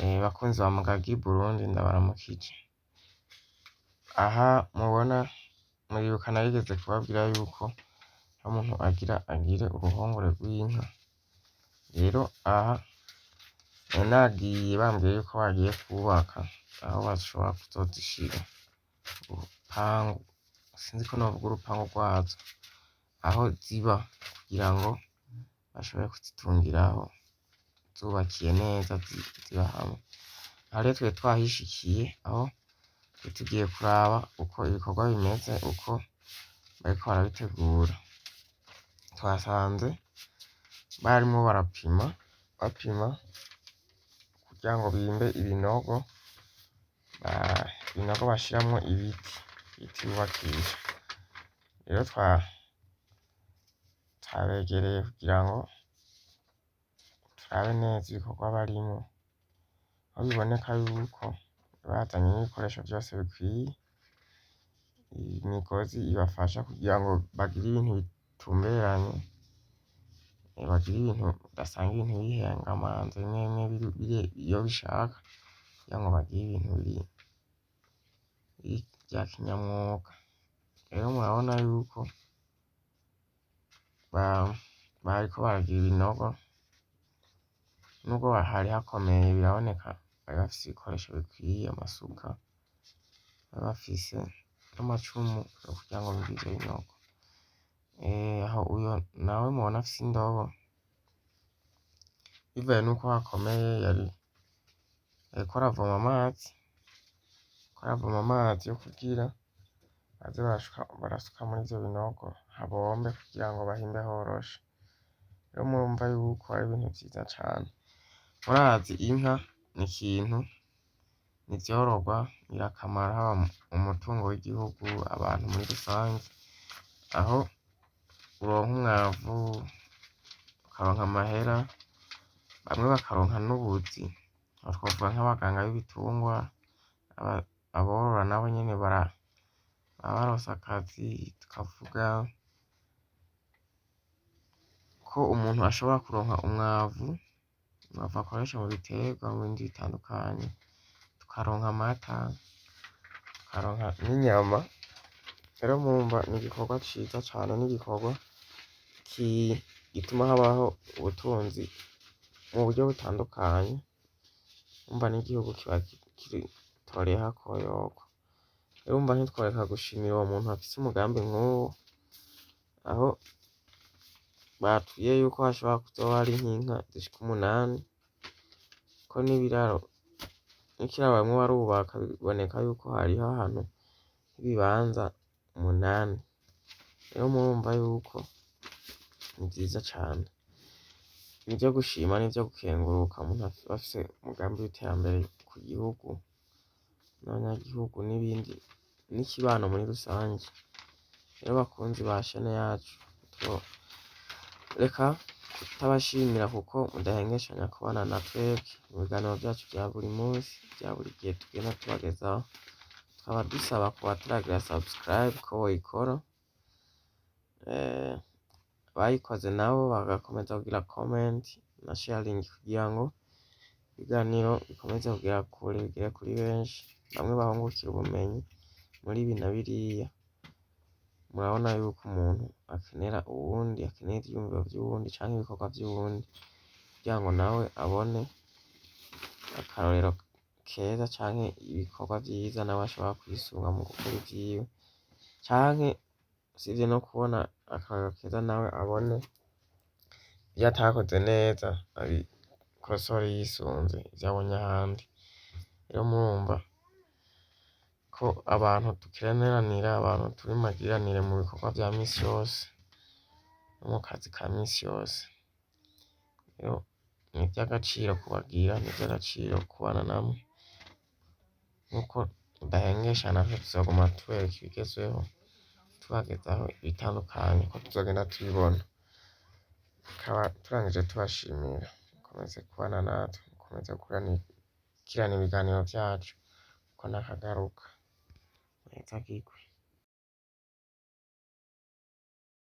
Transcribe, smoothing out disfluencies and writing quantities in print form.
Bakunzi ba Mugagi Burundi, ndabaramukije. Aha mubona, muribuka narigeze kubabwira yuko hari umuntu agira agire uruhongore rw'inka. Rero aha nari nagiye bambwiye yuko bagiye kubaka aho bashobora kuzozishira, urupangu, sinzi ko novuga urupangu rwazo, aho ziba kugira ngo bashobore kuzitungiraho zubakiye neza ziba hamwe. Aha rero twari twahishikiye, aho twari tugiye kuraba uko ibikorwa bimeze, uko bariko barabitegura. Twasanze barimwo barapima, bapima kugira ngo bimbe ibinogo, ibinogo bashiramwo ibiti, ibiti bubakisha. Rero twabegereye kugira ngo turabe neza ibikorwa barimwo, aho biboneka yuko bazanye n'ibikoresho vyose bikwiye, imigozi ibafasha kugira ngo bagire ibintu bitumberanye, bagire ibintu udasanga ibintu bihengamanze, bimwe bimwe biri iyo bishaka, kugira ngo bagire ibintu biri vya kinyamwuga. Rero murabona yuko bariko baragira ibinogo, nubwo hari hakomeye biraboneka bari bafise ibikoresho bikwiye, amasuka, bari bafise n'amacumu yo kugira ngo bimbe ivyo binogo. Aho uyo nawe mubona afise indobo, bivaye nuko hakomeye, yari yariko aravoma amazi, yariko aravoma amazi yo kugira baze barasuka muri ivyo binogo, habombe kugira ngo bahimbe horoshe. Rero murumva yuko ari ibintu vyiza cane. Murazi inka ni ikintu, ni ivyororwa ngirakamaro, haba mu mutungo w'igihugu, abantu muri rusange, aho uronka umwavu, ukaronka amahera, bamwe bakaronka n'ubuzi. Aho twovuga nk'abaganga b'ibitungwa, aborora nabo nyene baba baronse akazi, tukavuga ko umuntu ashobora kuronka umwavu, umwavu akoresha mu biterwa, mu bindi bitandukanye, tukaronka amata, tukaronka n'inyama. Rero murumva ni igikorwa ciza cane, n'igikorwa gituma habaho ubutunzi mu buryo butandukanye, urumva n'igihugu kiba gitoreyeho akoyoko. Rero urumva ntitworeka gushimira uwo muntu afise umugambi nk'uwo, aho batubwiye yuko hashobora kuzoba hari nk'inka zishika 8, ko n'ibiraro, n'ikiraro barimwo barubaka biboneka yuko hariho ahantu h'ibibanza 8. Rero murumva yuko ni vyiza cane, nivyo gushima, nivyo gukenguruka, umuntu aba afise umugambi w'iterambere ku gihugu n'abanyagihugu n'ibindi n'ikibano muri rusange. Rero bakunzi ba chaîne yacu, reka kutabashimira kuko mudahengeshanya kubana na twebwe mu biganiro vyacu vya buri munsi, vya buri gihe tugenda tubagezaho. Tukaba dusaba ku bataragira subscribe ko boyikora, abayikoze nabo bagakomeza kugira comment na sharing kugira ngo ibiganiro bikomeze kugera kure, bigere kuri benshi, bamwe bahungukire ubumenyi muri ibi na biriya. Murabona yuko umuntu akenera uwundi, akenera ivyiyumviro vy'uwundi canke ibikorwa vy'uwundi kugira ngo nawe abone akarorero keza canke ibikorwa vyiza nawe ashobora kwisunga mu gukora ivyiwe, canke usivye no kubona akarorero keza, nawe abone ivyo atakoze neza abikosore yisunze ivyo abonye ahandi. Rero murumva ko abantu dukeneranira, abantu turi magiranire mu bikorwa vya misi yose no mu kazi ka misi yose. Rero ni ivy'agaciro kubagira, ni ivy'agaciro kubana namwe, nkuko tudahengesha natwe tuzoguma tubereka ibigezweho, tubagezaho ibitandukanye uko tuzogenda tubibona. Tukaba turangije tubashimira, mukomeze kubana natwe, mukomeze gukurikirana ibiganiro vyacu kuko nakagaruka. Muhezagirwe.